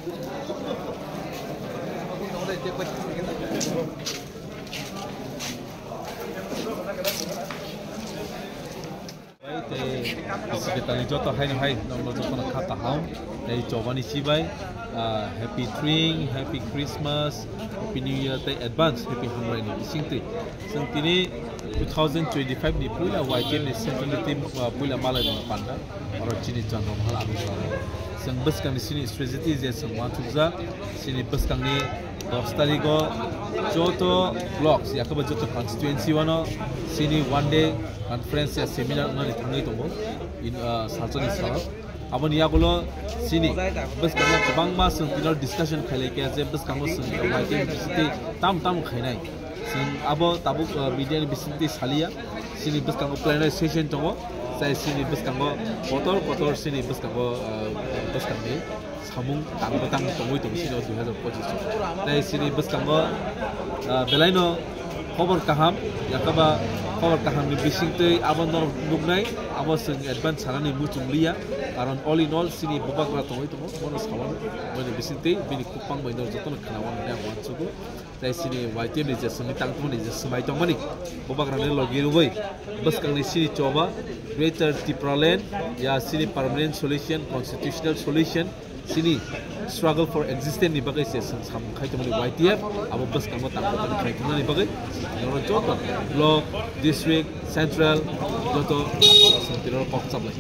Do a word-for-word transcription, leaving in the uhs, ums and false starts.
Tei secretary joto haino hai nokno jotono kha kaham tei chobani chibai, ah, happy Spring, happy Christmas, happy New Year tei advance happy hamrai ni bisingtwi. Chwng tini two thousand twenty-five ni puila Y T F ni central team, ah, puila malai rwna panda oro chini chwng rok hal aboni bagwi. Chwng bwskangni chini strategy je chwng uansukjak, chini bwskangni dos tarigo joto blocks, yakaba joto constituency wano chini one day conference ya seminar wngnani thangwi tongo in, ah, salsani salo. Aboni yagulo chini bwskango kwbangma chwng tino discussion khailai khe je bwskango chwng khailai khe bisingtwi tam tam khainai. Chwng abo tabuk, ah, media ni bisingtwi saliya. Chini bwskango plenary session tongo. Chai chini bwskango kotor kotor chini bwskango, ah, bwskangni samung tangbo tang tongwi tongo chini o dui hazar pochis o. Tei chini bwskango, ah, belaino khobor kaham, yakaba khobor kahamni bisingtwi abo norok nuknai, abo chwng advance sanani muchung liya, karon all in all chini bubagra tongwi tongo, bono sawano, bini bisingtwi bini khukpang bai norok jotono khwnawano hwnwi ang uansugo. Tei chini Y T F ni je chwngni tangtongmani je swmai tongmani, bubagrani logi rwui bwskangni chini choba Greater Tipraland ya chini permanent solution, constitutional solution, chini struggle for existence ni bagwi se chwng samung khai tongmani Y T F, abo bwskango tangtongmani khai tongnani bagwi norok joto block, district, central joto chwng tino kok chaplai.